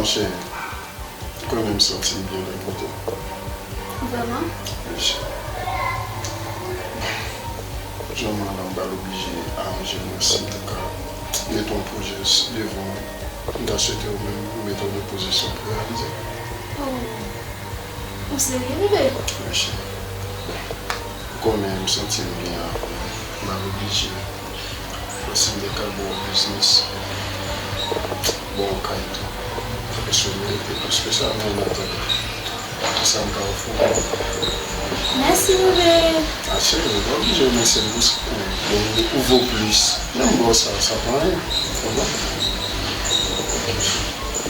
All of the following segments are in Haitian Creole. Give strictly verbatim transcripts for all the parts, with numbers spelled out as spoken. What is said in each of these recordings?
Cheri, ou konnen m santi m byen lè m kote w. Vrèman? Wi, cheri. Jan m wè la, m pral oblije aranje mwen si m te ka mete yon pwojè s-, devan mwen. M ta swete ou menm ou mete w nan pozisyon pou reyalize. Oh. Ou serye, bebe? Wi, cheri. Ou konnen m santi m byen avè w. M pral oblije. Mwen si m te ka ba w biznis, ba w kay tou. Paske w merite plis ke sa, men an atandan, sa m ka ofri w. Mèsi, bebe. A, cheri, ou pa oblije remèsye m pou sa. Bon, ou vo plis. Menm ba w sa, sa pa anyen. Ou konprann?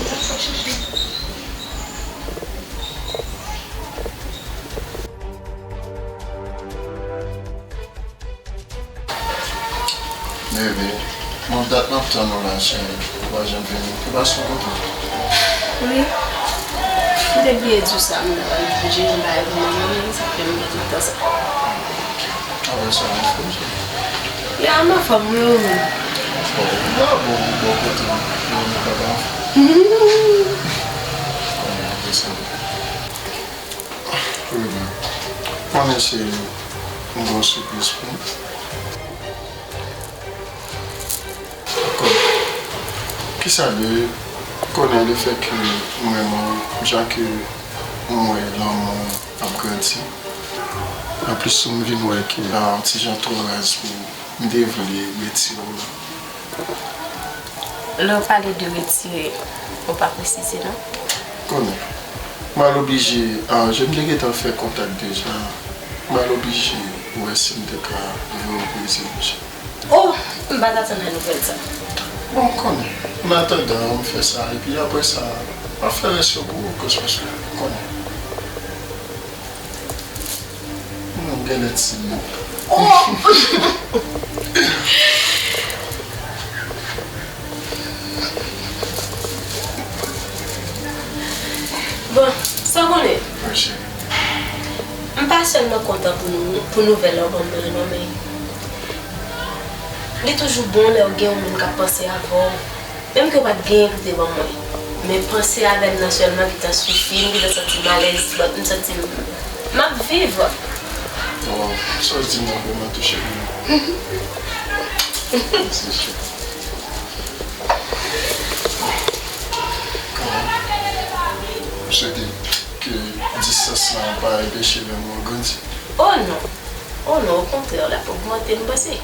Dakò, chouchou. Bebe, bon dat m ap tann ou la, cheri. Ou pa janm vini. Ou pa sou wout ou? Wi. M te bliye di w sa, m ta pral jere yon bagay pou manman m, sa fè m gen tout tan sa. Apre sa, ou anfòm, cheri? Ya, m anfòm, wi, ou menm? Anfòm. Ou pa bon, ou bò kote m. Ou menm pa anfòm. Konnen apre sa. Ebyen, konnen se yon bon sipriz pou m. Dakò. Kisa de, konnen lefètke m renmen w, jan ke m wè lanmou ap grandi. Anplis, tou m vin wè ke la yon ti jan twò raz pou m te vle retire w la. Lè w pale de retire, ou pa presize, non? Konnen. M al oblije, ah, je m te gentan fè kontak deja. M al oblije wè si m te ka voye w prezan, monchè. Oh! M pa t atann a nouvèl sa. Bon, konnen. An atandan, m fè sa, epi apre sa, m ap fè rès yo pou ou, kòs, paske, konnen. Mwen genlè timid. Oh! Bon, sa w konnen? Wi, cheri. M pa sèlman kontan pou nou, pou nouvèl la w ban mwen an non, men li toujou bon lè w gen yon moun k ap panse avè w. Menm ke w pa t genyen pou te ban mwen, men panse avè m nan sèlman gentan sifi m, gentan santi m alèz, but m santi m, m ap viv. Waw, sa w di m nan vrèman touche m. Mèsi, cheri. Kanmenm, m swete ke distans lan pa anpeche lanmou an grandi. Oh non! Oh non, okontrè, l ap ogmante, m panse.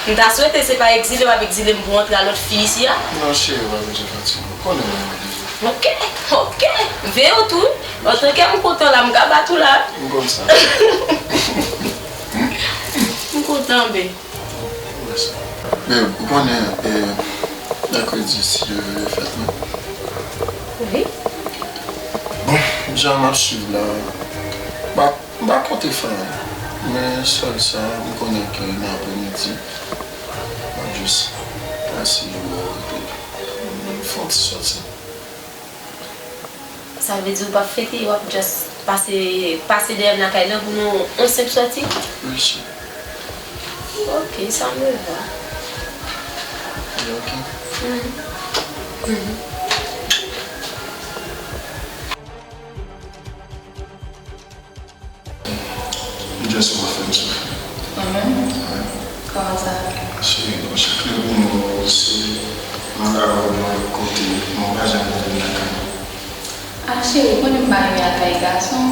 M ta swete se pa egzile w ap egzile m pou antre a lòt fi isi a. Non, cheri, w pa bezwen fatige. Ou konnen mwen mande. Ok, ok. M veye w tou. Antanke m kontan la, m ka bat ou la. M konn sa. M kontan, ben. Mèsi. Babe, ou konnen, eh, mèkredi, si Dye vle, fèt mwen. Wi. Bon, jan m ap swiv la, m pa, m pa konte fè anyen. Men sèl sa, m konnen ke nan apremidi, m ap jis pase wè w epi m fè yon ti sòti. Sa vle di ou p ap fete, w ap just pase, pase dèyè m lakay la pou nou yon senp sòti? Wi, cheri. Ok, sa me va. Li ok? Mhm. Mhm. Just w ap fè m soufri. Mwen menm? Wi. Kòman sa? Cheri, bon, chak lè pou nou se nan lari oubyen yon lòt kote, men w pa janm vin lakay mwen. Ah, cheri, ou konnen m pa renmen al kay gason.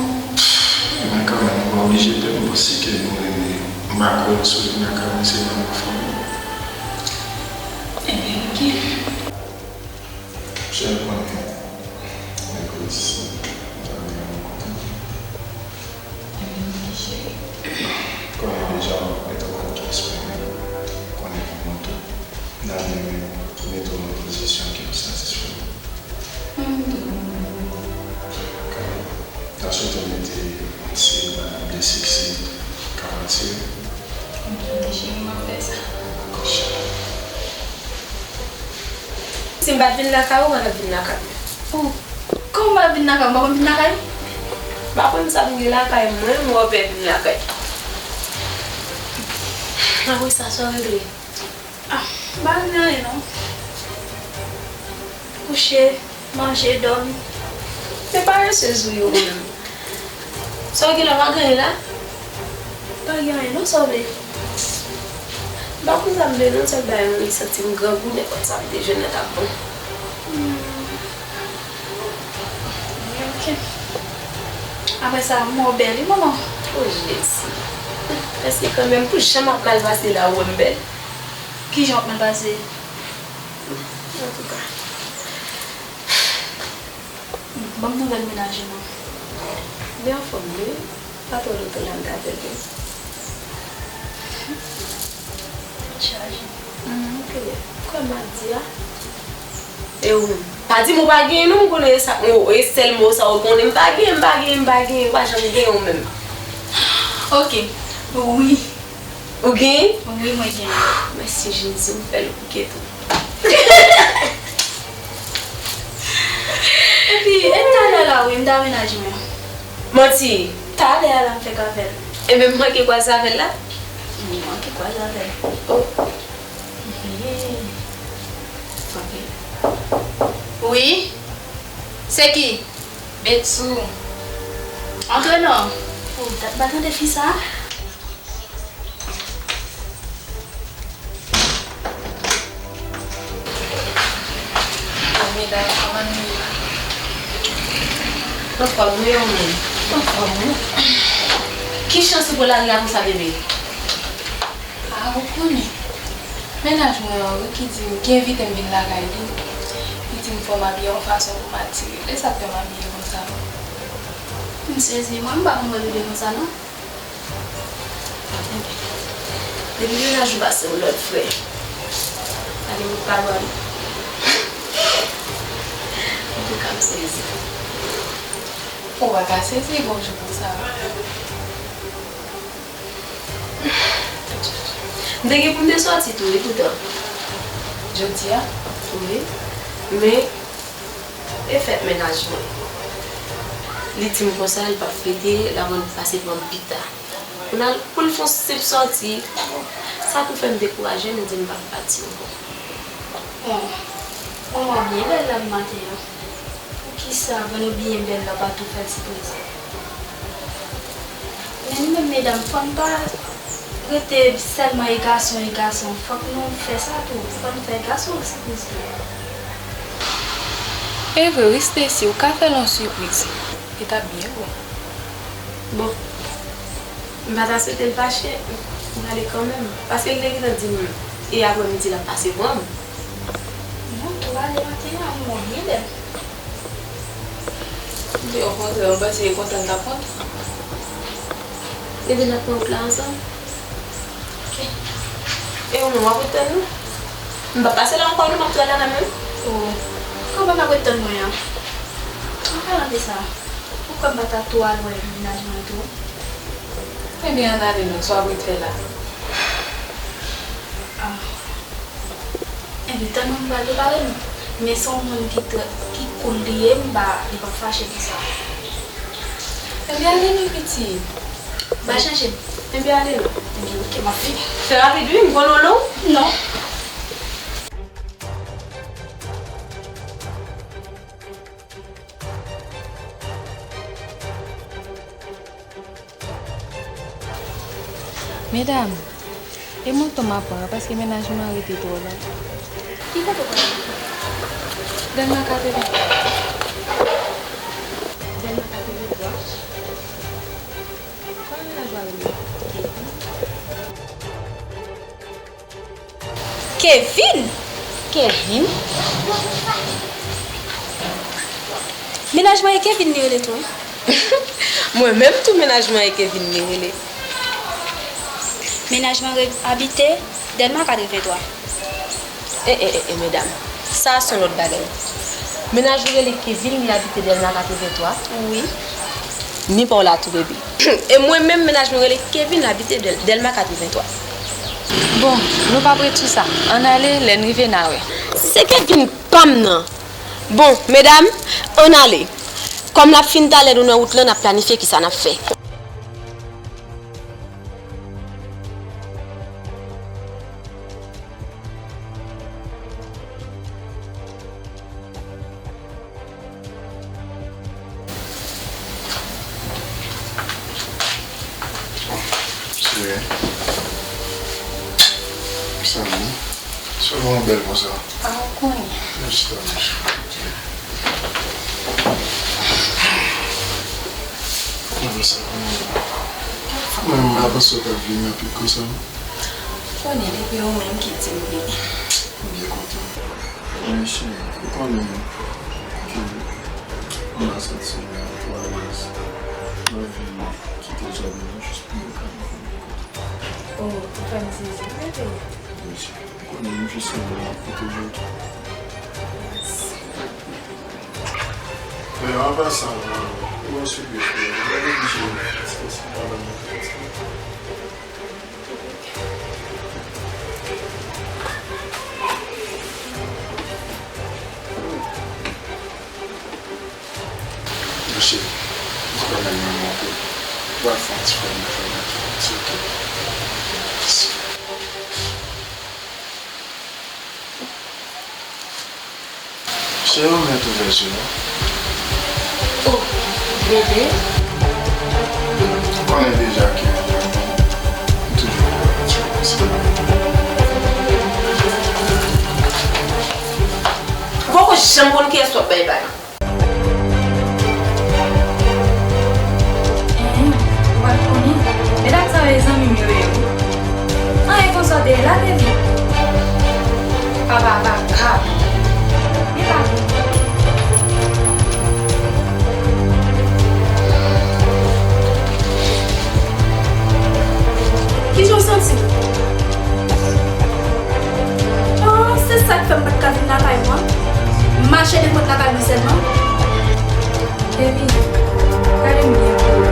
Men kanmenm, ou pa oblije pè m, paske ke nou renmen. M pa kwè w sou vin lakay mwen, se nan yon fanmi. Ebyen, ok. Cheri, konnen mèkredi se jounen rankontre. Konnen deja w mete w kòm ki eksprime, konnen pou mwen tou. N a renmen mete w nan pozisyon ke w satisfè. Mwen menm tou. Konnen, n a swete w mete yon ti bagay byen seksi k ap atire. Ok, cheri, m ap fè sa. Dakò, cheri. Si m pa t vin lakay ou, ou pa t ap vin lakay mwen. Oh, kòman ou pa t ap vin lakay mwen? Ou pa konn vin lakay? M pa konn sa m gen lakay mwen, m wè w pè vin lakay. Apre sa, sa w regle? Ah, m pa regle anyen non. Kouche, manje, dòmi. Se parezez ou ye ou menm. Sa w gen la, w pa gen anyen la? Pa gen anyen non, sa w vle? M pa konn sa m vle non, sèl bagay mwen santi m grangou, nenpòt sa m te jwenn nan t ap bon. Hmm. Ok. Apre sa, mwen w bèl wi, manman. O Jezi. Mèsi kanmenm pou jan m ap mal pase la, ou wè m bèl. Kijan w ap mal pase? Antouka. Ban m nouvèl mennaj ou non. Li anfòm wi. Pa twò lontan la m t avè l wi. Tèt chaje. Mhm, ok. Kòman m ap di a? E ou menm? Pa di m ou pa genyen non, m konnen e sa, e sèl mo sa ou konnen. M pa genyen, m pa genyen, m pa genyen, ou pa janm genyen ou menm. Ok. Wi. Ou genyen? Wi, mwen genyen. Mèsi Jezi, m fè l bouke tou. Epi, e talè la wi, m ta mennaj mwen. Manti. Talè a la m fèk avè l. Ebyen, m manke kwaze avè l la? M manke kwaze avè l. Oh. Wi. Se ki? Betsou. Antre non. Oh, dat m pa tande fi sa. Medam, kòman nou ye? Anfòm wi, ou menm? Anfòm wi. Ki chans ou pran lari a konsa, bebe? A, ou konnen. Mennaj mwen an wi ki di m, ki envite m vin lakay li. Li di m fò m abiye yon fason pou m atire. E sa k fè m abiye konsa. M sezi, mwen m pa konn wè bebe konsa non. Depi mennaj ou pase yon lòt frè, pa gen moun pa lwa li. Antouka, m sezi. Ou pa ka sezi gon jou konsa. M te gen pou m te sòti tou wi poutan. Jodi a? Wi. Men, e fèt mennaj mwen. Li di m konsa, li p ap rete, l ap pase pran m pita. Pou n al, pou l fè yon senp sòti, bon, sa tou fè m dekouraje, m di m p ap pati ankò. Bon, manman w byen bèl la maten an. Poukisa grann ou byen bèl la pa tou fè l sipriz? Men nou menm medam, fò n pa rete sèlman e gason, e gason. Fòk nou fè sa tou. Fò n fè gason an sipriz tou. E vre wi, Stacy, ou ka fè l yon sipriz. Li t ap byen bon. Bon, m pa ta swete l fache, m prale kanmenm. Paske li te gentan di m, e aprèmidi l ap pase pran m. Non, tou ale maten an, mwen byen bèl. Okontrè, mwen panse e kontan l t ap kontan. Ebyen, n ap pran wout la ansanm. Ok. E ou menm, w ap ret tann nou? M p ap pase la ankò non, m ap tou al lakay mwen. Oh, kòman m ap ret tann mwen an? An palan de sa, ou kwè m pa ta tou al wè mennaj mwen tou? Ebyen, ann ale non, sa w ap ret fè la? Ah. Ebyen, tann mwen pral depale m. Men se yon moun ki trè, ki cool li ye, m pa, li p ap fache pou sa. Ebyen, ale non, pitit. Ba chanje m. Ebyen, ale non. Ebyen, ok, m ap vini. Fè rapid, wi, m gon lolo. Non. Medam, e moto m ap pran an, paske mennaj mwen an rete twò lwen. Ki kote w prale? Dèlma katreven. Dèlma katreven twa. Kòman mennaj ou a rele? Kevin? Kevin? Mennaj mwen e Kevin li rele tou wi. Mwen menm tou mennaj mwen e Kevin li rele. Mennaj mwen re-, abite Dèlma katreven twa. E, e, e, e, medam, sa a se yon lòt bagay. Mennaj ou rele Kevin, li abite Dèlma katreven twa? Wi. Ni pa w la tou, bebe. E mwen menm, mennaj mwen rele Kevin, l abite Dèl-, Dèlma katreven twa. Bon, nou p ap ret sou sa. Ann ale, lè n rive, n a wè. Se Kevin pa m nan. Bon, medam, ann ale. Kòm l ap fin talè, nou nan wout lan, n ap planifye kisa n ap fè. Kòman w bèl konsa? A, ou konnen. Mèsi, tanmi. Kòman sa, kòman w ye? Mwen, m pa panse w t ap vin rapid konsa, non. Ou konnen, depi ou menm ki di m vini. M byen kontan. Men cheri, ou konnen ke m pa santi m twò alèz. M anvi kite zòn nan jis pou mwen ka vin kote. Oh, ou fè m sezi, bebe. Wi, cheri. Ou konnen m jis renmen kote w tou. Men an pasan, ou an sou pye frè, ou pa oblije, paske se pa ban mwen fè ti. Mon cheri, m pral nan yon kote. Pral fè yon ti fè m fè yon ti kote. Cheri, ou mèt ouvè je w. Oh, bebe. Ou konnen deja ke m toujou vle wè w konsa. Ou poko janm konn kiyès w ap bay bag. Enhen, ou pa t konnen? Medam sa yo e zanmi m yo ye wi. An, e konsa w te ye la, Kevin? Papa vakabon. Men pa bon. Kijan w santi w? Oh, se sa k fè m pa t ka vin lakay mwen. M mache nan pòt lakay mwen sèlman. Kevin, gade m byen pou ou.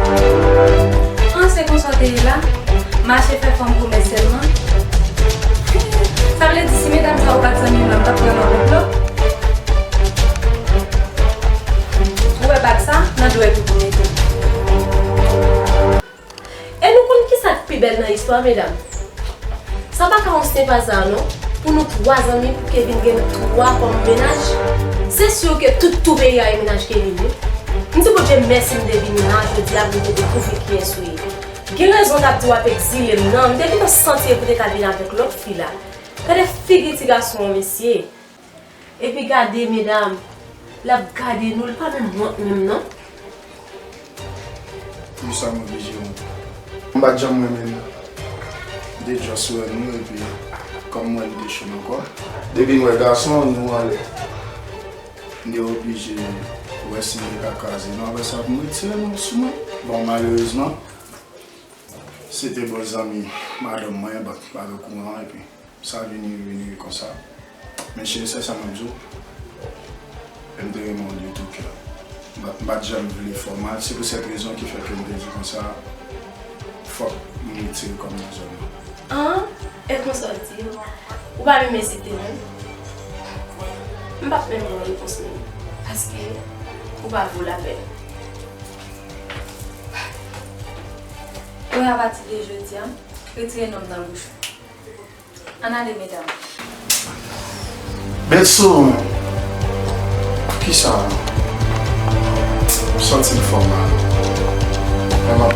An, se konsa w te ye la? Mache fè fanm pwomès sèlman? Sa vle di si medam sa yo pa t zanmi m nan, m t ap pran nan konplo? Ou wè bag sa? Nan dwèt ou pou mete. E nou konn kisa k pi bèl nan istwa, medam? Sa pa ka yon senp aza, non. Pou nou twa zanmi, pou Kevin gen nou twa kòm mennaj, se si ke tout tou peyi a e mennaj Kevin, wi. M di Bondye mèsi m te vin la jodi a pou m te dekouvri kiyès ou ye. Gen rezon w t ap di w ap egzile m nan, m te gentan santi w te ka vin avèk lòt fi la. Gade figi ti gason an, mesye. Epi gade, medam, l ap gade nou, li pa menm wont menm, non. Pou sa m oblije wont? M pa t janm renmen l. M te just wè nou, epi kòm m wè li te cho nan kò, depi m wè gason, nou anlè. M te oblije wè si m te ka kraze nou. Apre sa, pou m retire nou sou mwen. Bon, malerezman, se te bon zanmi madanm mwen, but m pa t okouran, epi sa vini, vini konsa. Men cheri, sè, sa m ap di w, m te renmen w de tou kè. M pa, m pa t janm vle fè w mal. Se pou sèt rezon ki fè ke m te di konsa, fòk m retire kò m nan zòn nan. An, e konsa w di? Ou pa menm ezite menm? M p ap menm ban w repons menm, paske ou pa vo lapèn. Wi, apati de jodi a, retire non m nan bouch ou. Ann ale, medam. Bèt sou mwen. Poukisa m santi m fè w mal? Lè m ap